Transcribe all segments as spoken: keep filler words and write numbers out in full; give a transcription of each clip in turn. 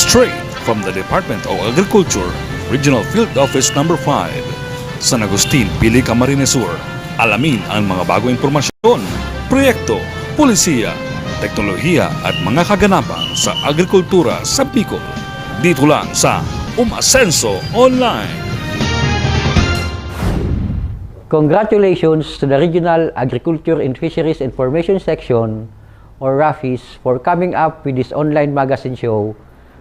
Straight from the Department of Agriculture, Regional Field Office Number five, San Agustin, Pili, Camarines Sur. Alamin ang mga bagong impormasyon, proyekto, polisiya, teknolohiya at mga kaganapan sa agrikultura sa Bicol. Dito lang sa Umasenso Online. Congratulations to the Regional Agriculture and Fisheries Information Section or RAFIS for coming up with this online magazine show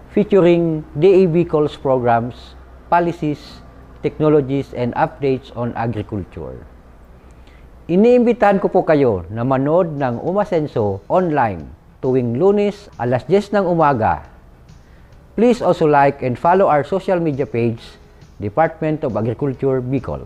featuring D A Bicol's programs, policies, technologies, and updates on agriculture. Iniimbitahan ko po kayo na manood ng Umasenso online tuwing Lunes alas diyes ng umaga. Please also like and follow our social media page, Department of Agriculture Bicol.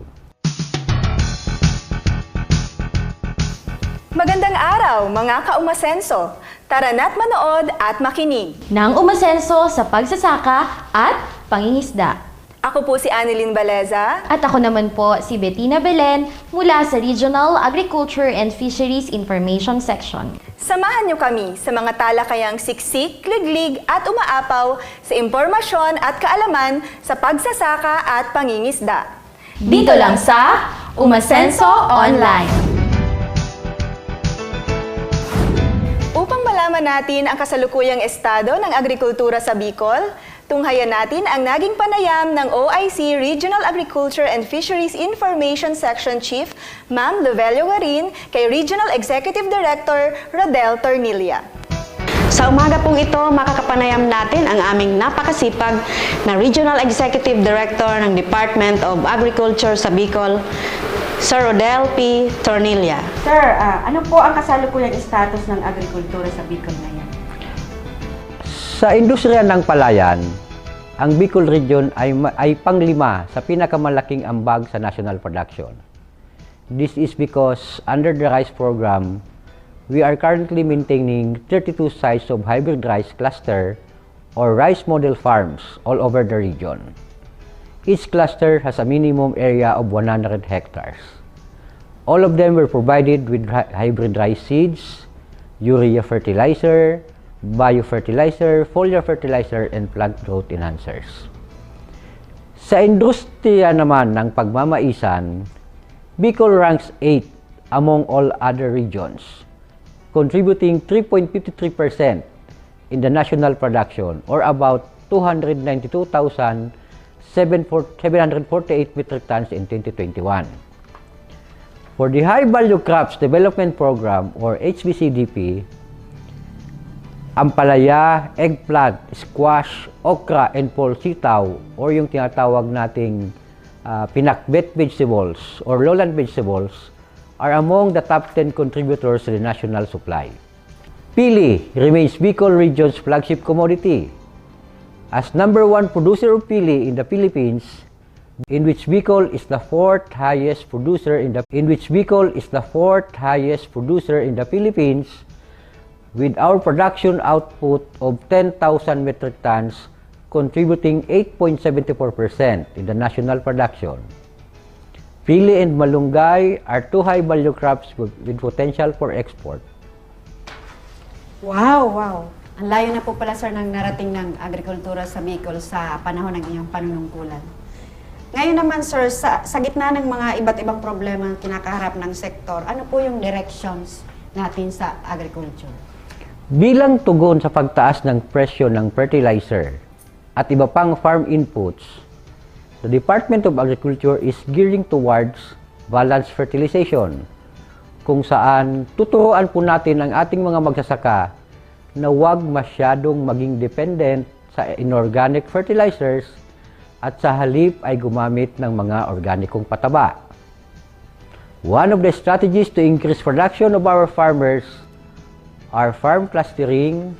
Magandang araw, mga ka-Umasenso! Tara na't manood at makinig. Ng Umasenso sa pagsasaka at pangingisda. Ako po si Annelyn Baleza. At ako naman po si Bettina Belen mula sa Regional Agriculture and Fisheries Information Section. Samahan niyo kami sa mga talakayang siksik, liglig at umaapaw sa impormasyon at kaalaman sa pagsasaka at pangingisda. Dito lang sa Umasenso Online. Upang malaman natin ang kasalukuyang estado ng agrikultura sa Bicol, tunghayan natin ang naging panayam ng O I C Regional Agriculture and Fisheries Information Section Chief, Ma'am Lovelio Garin, kay Regional Executive Director Rodel Tornilla. Sa umaga pong ito, makakapanayam natin ang aming napakasipag na Regional Executive Director ng Department of Agriculture sa Bicol, Sir Rodel P. Tornilla. Sir, ah, ano po ang kasalukuyang status ng agrikultura sa Bicol ngayon? Sa industriya ng palayan, ang Bicol Region ay, ma- ay panglima sa pinakamalaking ambag sa national production. This is because under the RICE program, we are currently maintaining thirty-two sites of hybrid rice cluster or rice model farms all over the region. Each cluster has a minimum area of one hundred hectares. All of them were provided with hy- hybrid rice seeds, urea fertilizer, biofertilizer, foliar fertilizer, and plant growth enhancers. Sa industriya naman ng pagmamaisan, Bicol ranks eighth among all other regions, contributing three point fifty three percent in the national production, or about two hundred ninety-two thousand seven hundred forty-eight metric tons in twenty twenty-one. For the High Value Crops Development Program or H V C D P, ampalaya, eggplant, squash, okra, and fall sitaw, or yung tinatawag nating ah, pinakbet vegetables or lowland vegetables, are among the top ten contributors to the national supply. Pili remains Bicol Region's flagship commodity. As number one producer of pili in the Philippines, in which Bicol is the fourth highest producer in the in which Bicol is the fourth highest producer in the Philippines, with our production output of ten thousand metric tons, contributing eight point seventy four percent in the national production. Pili and malunggay are two high-value crops with, with potential for export. Wow, wow. Ang layo na po pala, sir, ng narating ng agrikultura sa Bicol sa panahon ng iyong panunungkulan. Ngayon naman, sir, sa, sa gitna ng mga iba't ibang problema na kinakaharap ng sektor, ano po yung directions natin sa agriculture? Bilang tugon sa pagtaas ng presyo ng fertilizer at iba pang farm inputs, the Department of Agriculture is gearing towards balanced fertilization, kung saan tuturuan po natin ang ating mga magsasaka na huwag masyadong maging dependent sa inorganic fertilizers at sa halip ay gumamit ng mga organikong pataba. One of the strategies to increase production of our farmers are farm clustering,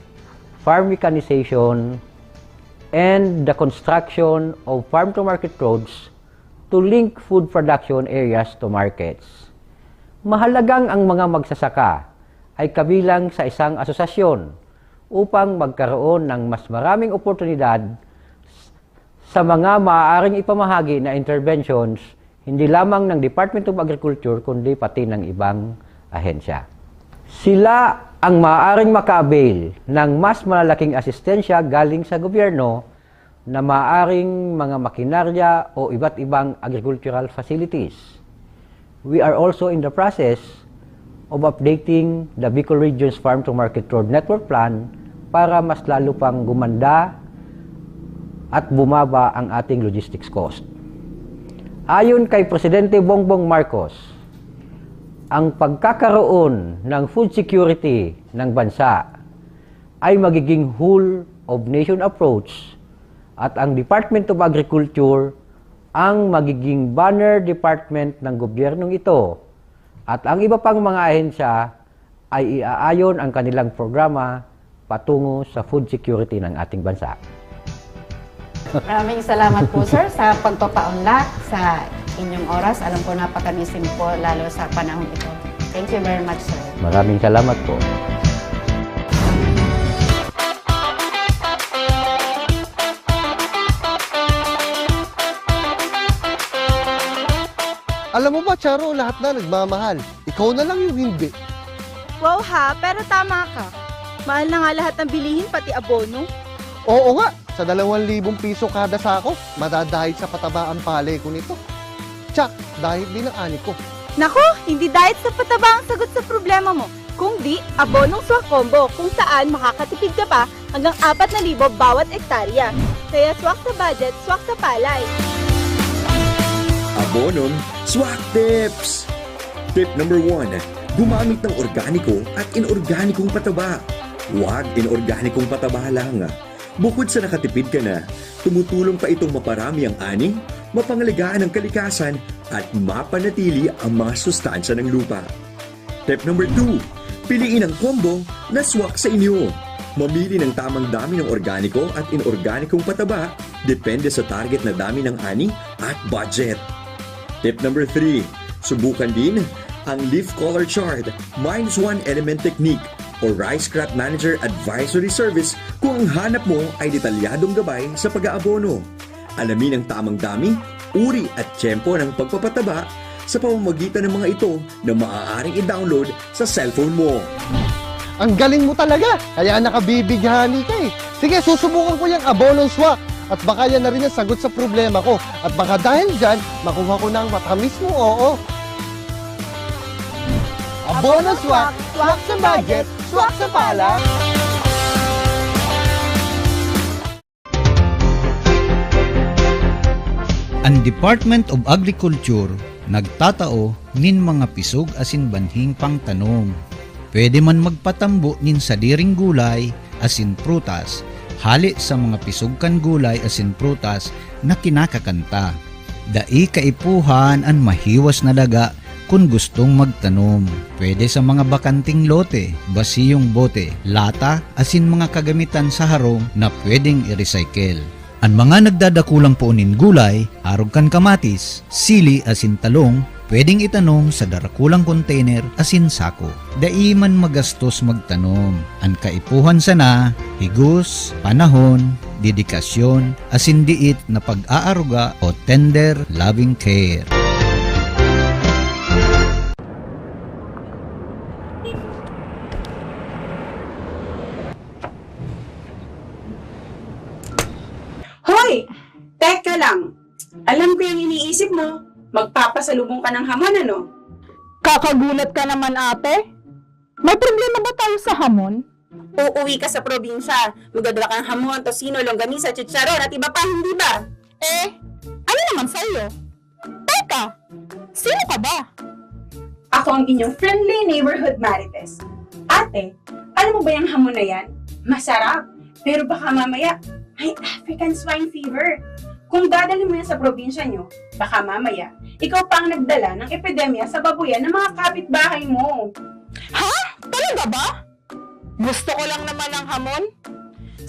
farm mechanization, and the construction of farm-to-market roads to link food production areas to markets. Mahalagang ang mga magsasaka ay kabilang sa isang asosasyon upang magkaroon ng mas maraming oportunidad sa mga maaaring ipamahagi na interventions, hindi lamang ng Department of Agriculture kundi pati ng ibang ahensya. Sila Ang maaaring maka-avail ng mas malalaking asistensya galing sa gobyerno na maaaring mga makinarya o iba't ibang agricultural facilities. We are also in the process of updating the Bicol Region's Farm to Market Road Network Plan para mas lalo pang gumanda at bumaba ang ating logistics cost. Ayon kay Presidente Bongbong Marcos, ang pagkakaroon ng food security ng bansa ay magiging whole of nation approach at ang Department of Agriculture ang magiging banner department ng gobyernong ito at ang iba pang mga ahensya ay iaayon ang kanilang programa patungo sa food security ng ating bansa. Maraming salamat po, sir, sa pagpapaunlak sa inyong oras. Alam ko napaka-busy niyo po, lalo sa panahong ito. Thank you very much, sir. Maraming salamat po. Alam mo ba, Charo, lahat na nagmamahal. Ikaw na lang yung hindi. Wow ha, pero tama ka. Mahal na nga lahat ng bilihin, pati abono. Oo nga, sa dalawang libong piso kada sako, madadahil sa pataba ang palay ko nito. Tsak, dahil din ang ani ko. Naku, hindi diet sa pataba ang sagot sa problema mo. Kung di, abonong swak combo, kung saan makakatipid ka pa hanggang apat na libo bawat ektarya. Kaya swak sa budget, swak sa palay. Abonon, swak tips! Tip number one, gumamit ng organiko at inorganikong pataba. Huwag inorganikong pataba lang. Bukod sa nakatipid ka na, tumutulong pa itong maparami ang ani, mapangalagaan ang kalikasan, at mapanatili ang mga sustansya ng lupa. Tip number two, piliin ang combo na swak sa inyo. Mamili ng tamang dami ng organiko at inorganikong pataba, depende sa target na dami ng ani at budget. Tip number three, subukan din ang leaf color chart, minus one element technique, o Rice Crop Manager Advisory Service kung ang hanap mo ay detalyadong gabay sa pag-aabono. Alamin ang tamang dami, uri at tiyempo ng pagpapataba sa pamamagitan ng mga ito na maaaring i-download sa cellphone mo. Ang galing mo talaga, kaya nakabibighani ka eh. Sige, susubukan ko yung abonong swak at baka yan na rin ang sagot sa problema ko. At baka dahil dyan, makuha ko na ang matamis mo, oo. Abono swak, swak sa budget, swak sa pala. An Department of Agriculture nagtatao nin mga pisog asin banhing pangtanom. Pwede man magpatambo nin sadiring gulay asin prutas, hale sa mga pisog kan gulay asin prutas na kinakakan ta. Dai kaipuhan an mahiwas na daga kun gustong magtanom. Pwede sa mga bakanting lote, basiyong bote, lata, asin mga kagamitan sa harong na pwedeng i-recycle. An mga nagdadakulang poon nin gulay, arog kan kamatis, sili asin talong, pwedeng itanom sa darakulang container asin sako. Dai man magastos magtanom. An kaipuhan sana, higos, panahon, dedikasyon, asin diit na pag-aaruga o tender loving care. Hoy! Teka lang. Alam ko yung iniisip mo. Magpapasalubong ka ng hamon, ano? Kakagulat ka naman, ate. May problema ba tayo sa hamon? Uuwi ka sa probinsya. Magdadala kang hamon, tocino, longganisa, chicharon, at iba pa, hindi ba? Eh, ano naman sa'yo? Teka, sino ka ba? Ako ang inyong friendly neighborhood Marites. Ate, alam mo ba yung hamon na yan? Masarap. Pero baka mamaya, may African swine fever. Kung dadalhin mo yan sa probinsya nyo, baka mamaya, ikaw pa ang nagdala ng epidemya sa babuyan ng mga kapitbahay mo. Ha? Talaga ba? Gusto ko lang naman ng hamon.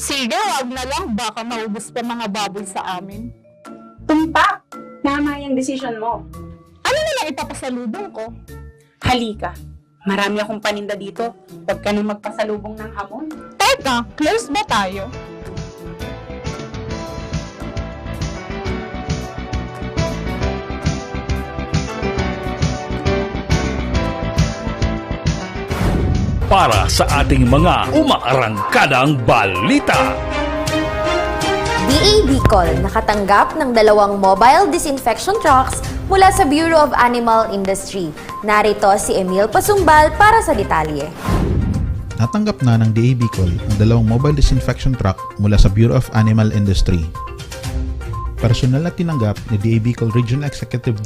Sige, wag na lang. Baka maubos pa mga baboy sa amin. Tumpak! Tama yung desisyon mo. Ano na lang ipapasalubong ko? Halika, marami akong paninda dito. Huwag ka nang magpasalubong ng hamon. Teka, close ba tayo? Para sa ating mga umaarangkadang balita. D A Bicol nakatanggap ng dalawang mobile disinfection trucks mula sa Bureau of Animal Industry. Narito si Emil Pasumbal para sa detalye. Natanggap na ng D A Bicol ang dalawang mobile disinfection truck mula sa Bureau of Animal Industry. Personal na tinanggap ni D A Bicol Regional Executive